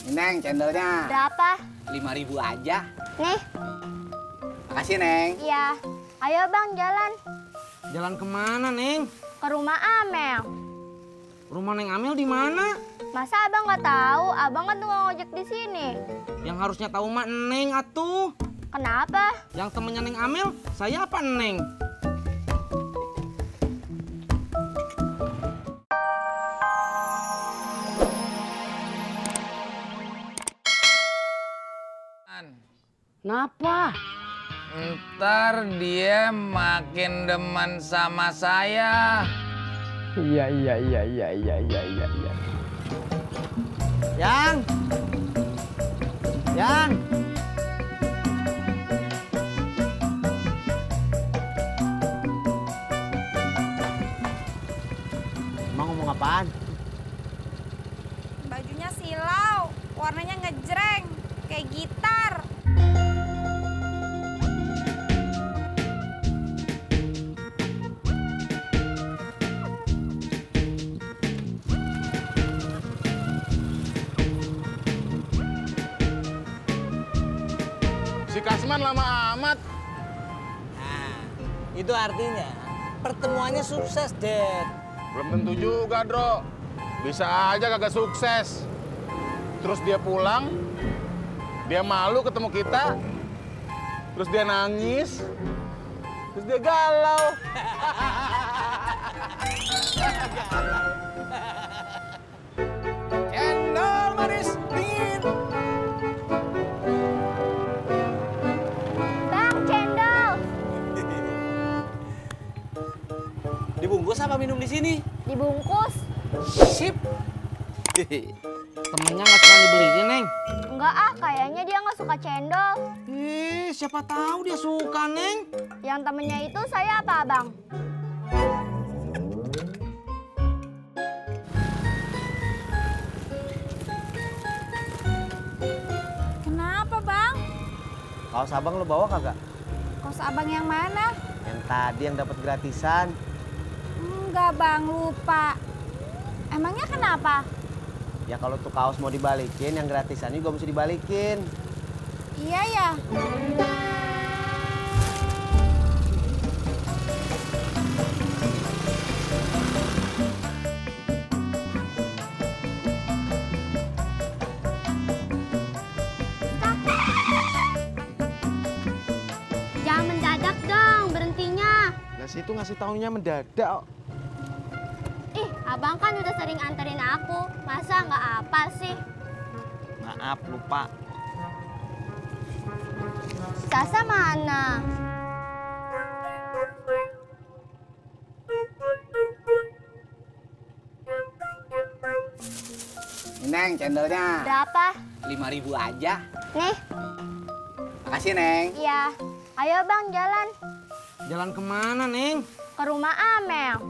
Neng, cendolnya. Berapa? 5.000 aja. Nih. Makasih, Neng. Iya. Ayo bang, jalan. Jalan kemana, Neng? Ke rumah Amel. Rumah Neng Amel di mana? Masa abang nggak tahu? Abang kan tukang ojek di sini. Yang harusnya tahu mah Neng atuh. Kenapa? Yang temennya Neng Amel, saya apa Neng? Kenapa? Ntar dia makin demen sama saya. Iya. Yang. Emang ngomong apaan? Bajunya silau, warnanya ngejreng, kayak gitar. Si Kasman lama amat. Nah, itu artinya pertemuannya sukses, Dad. Belum tentu juga, Dro. Bisa aja kagak sukses. Terus dia pulang, dia malu ketemu kita, terus dia nangis, terus dia galau. Cendol manis dingin. Bang, cendol. Dibungkus apa minum di sini? Dibungkus. Sip. Temennya nggak suka dibeliin, Neng? Enggak ah, kayaknya dia nggak suka cendol. Siapa tahu dia suka, Neng. Yang temennya itu saya apa abang? Kenapa bang? Kaos abang lo bawa kagak? Kaos abang yang mana? Yang tadi yang dapat gratisan. Enggak bang, lupa. Emangnya kenapa? Ya kalau tuh kaos mau dibalikin, yang gratisan juga mesti dibalikin. Iya ya. Jangan mendadak dong, berhentinya. Nah, situ ngasih taunya mendadak. Ih, abang kan udah sering anterin aku. Masa nggak apa sih? Maaf, lupa. Sasa mana? Neng, cendolnya. Berapa? 5.000 aja. Nih. Makasih, Neng. Iya. Ayo bang, jalan. Jalan kemana, Neng? Ke rumah Amel.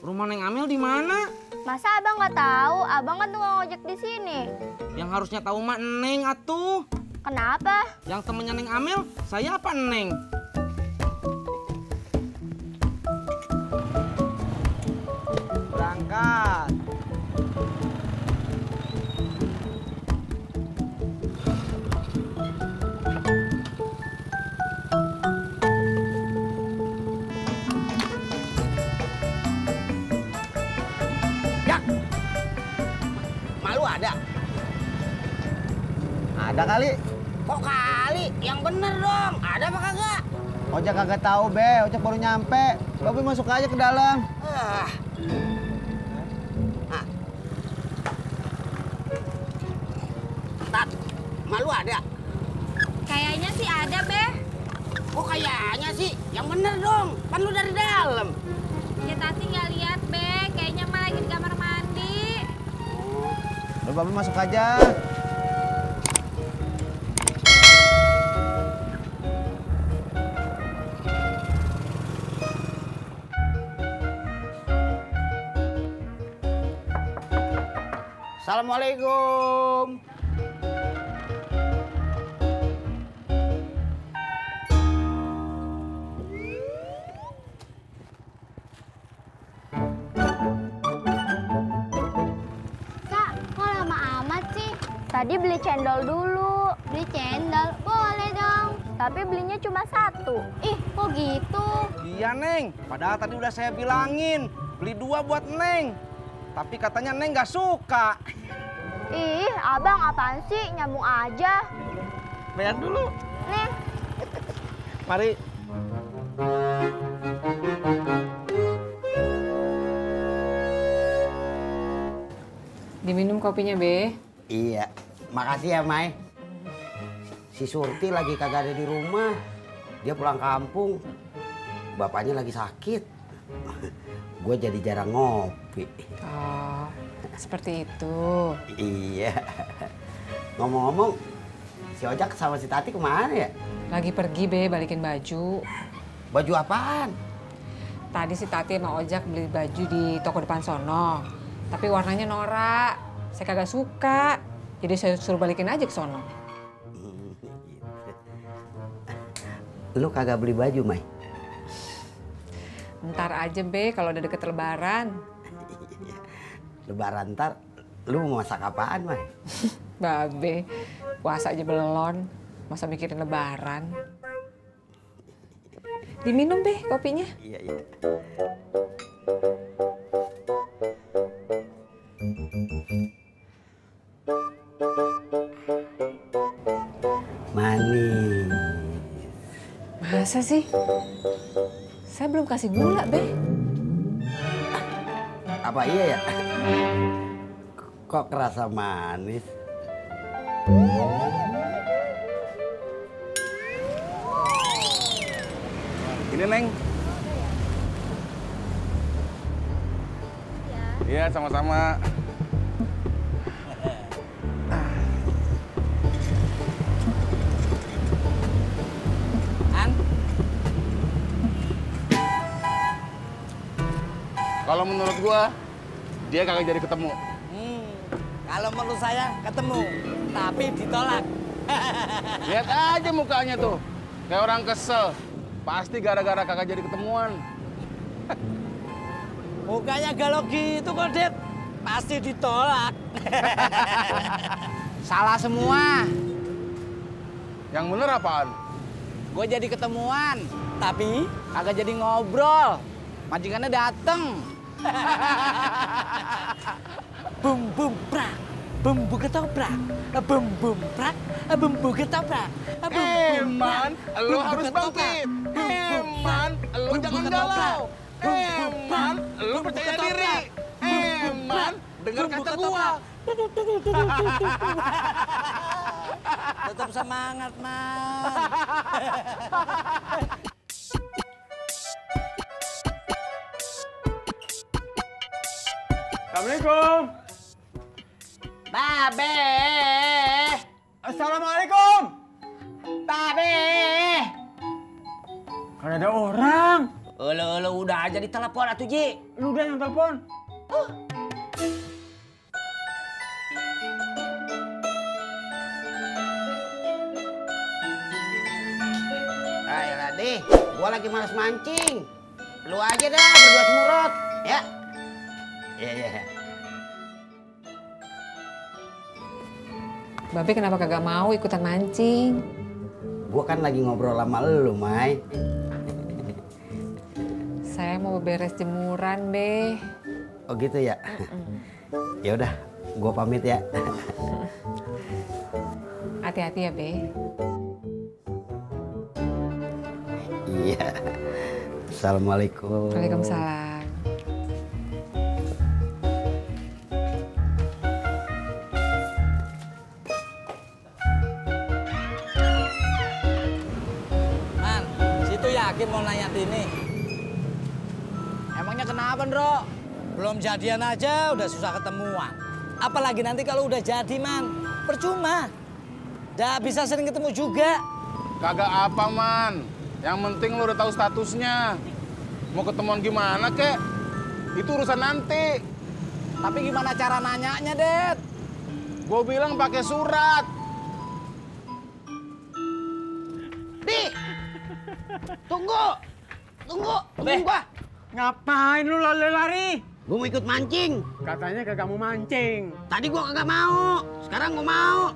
Rumah Neng Amel di mana? Masa abang nggak tahu? Abang kan tukang ojek di sini. Yang harusnya tahu mah Neng atuh. Kenapa? Yang temennya Neng Amel, saya apa Neng? Berangkat. Malu ada? Ada kali. Kok kali? Yang bener dong. Ada apa kagak? Ojek kagak tahu, Be. Ojek baru nyampe. Bapak masuk aja ke dalam. Ah. Tat, malu ada? Kayaknya sih ada, Be. Kok kayaknya sih? Yang bener dong. Kan lu dari dalam. Ya Tati nggak lihat, Be. Kayaknya mah lagi di kamar mandi. Bapak masuk aja. Assalamualaikum. Tadi beli cendol dulu. Beli cendol? Boleh dong. Tapi belinya cuma 1. Ih, kok gitu? Iya, Neng. Padahal tadi udah saya bilangin. Beli 2 buat Neng. Tapi katanya Neng nggak suka. Ih, abang apaan sih? Nyambung aja. Bayar dulu. Nih. Mari. Diminum kopinya, Be. Iya, makasih ya, Mai. Si Surti lagi kagak ada di rumah. Dia pulang kampung. Bapaknya lagi sakit. Gue jadi jarang ngopi. Oh, seperti itu. Iya. Ngomong-ngomong, si Ojak sama si Tati kemana ya? Lagi pergi, Be, balikin baju. Baju apaan? Tadi si Tati sama Ojak beli baju di toko depan sono. Tapi warnanya norak. Saya kagak suka. Jadi saya suruh balikin aja ke sono. Lu kagak beli baju, Mai? Ntar aja, Be, kalau udah deket lebaran. Lebaran ntar, lu mau masak apaan, Mai? Babe, puasa aja belon. Masa mikirin lebaran. Diminum, Be, kopinya. Iya, iya. Manis. Masa sih? Saya belum kasih gula, Be. Apa iya ya? Kok kerasa manis? Ini, Neng. Iya, sama-sama. An? Kalau menurut gua, dia kagak jadi ketemu. Kalau menurut saya ketemu, tapi ditolak. Lihat aja mukanya tuh, kayak orang kesel. Pasti gara-gara kagak jadi ketemuan. Mukanya galau gitu kok, Det. Pasti ditolak. Salah semua. Yang bener apaan? Gue jadi ketemuan, tapi kagak jadi ngobrol. Majikannya dateng. Bum bum prak, bumbu ketoprak, bum bum prak, bumbu ketoprak. Man, lu harus bangkit. Man, lu jangan galau. Man, lu percaya diri. Man, dengar kata gua. Tetap semangat, Man. Assalamualaikum. Babe. Assalamualaikum. Babe. Kan ada orang. Lo udah aja ditelepon atuh, Ji. Lu udah yang telepon. Ayolah deh, gua lagi malas mancing. Lu aja dah berdua semurut, ya. Iya, iya. Babe kenapa kagak mau ikutan mancing? Gua kan lagi ngobrol sama lu, Mai. Saya mau beres jemuran, Be. Oh gitu ya? Ya udah, gua pamit ya. Hati-hati ya, Be. Iya. Assalamualaikum. Waalaikumsalam. Man, situ yakin mau nanya Tini. Emangnya kenapa, Ndro? Belum jadian aja udah susah ketemuan. Apalagi nanti kalau udah jadi, Man. Percuma. Nggak bisa sering ketemu juga. Kagak apa, Man. Yang penting lu udah tahu statusnya. Mau ketemuan gimana, kek? Itu urusan nanti. Tapi gimana cara nanyanya, Det? Gue bilang pakai surat. Di! Tunggu! Tunggu! Tunggu gua! Ngapain lu lari-lari? Gue mau ikut mancing. Katanya kagak mau mancing. Tadi gue kagak mau, sekarang gue mau.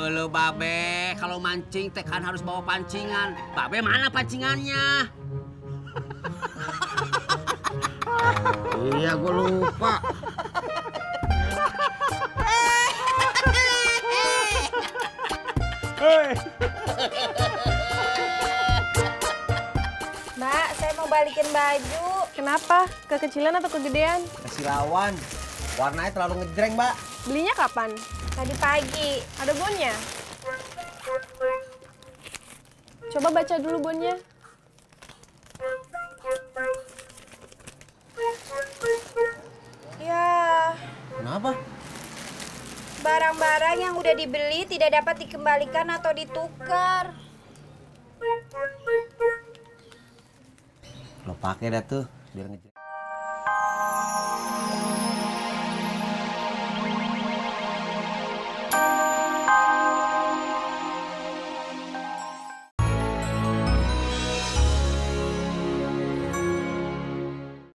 Elu babe, kalau mancing teh kan harus bawa pancingan. Babe mana pancingannya? Iya, gue lupa. Mbak, saya mau balikin baju. Kenapa? Kekecilan atau kegedean? Kasih lawan. Warnanya terlalu ngejreng, Mbak. Belinya kapan? Tadi pagi. Ada bonnya? Coba baca dulu bonnya. Ya, Kenapa? barang-barang yang udah dibeli tidak dapat dikembalikan atau ditukar. Lo pakai dah tuh, biar ngejreng.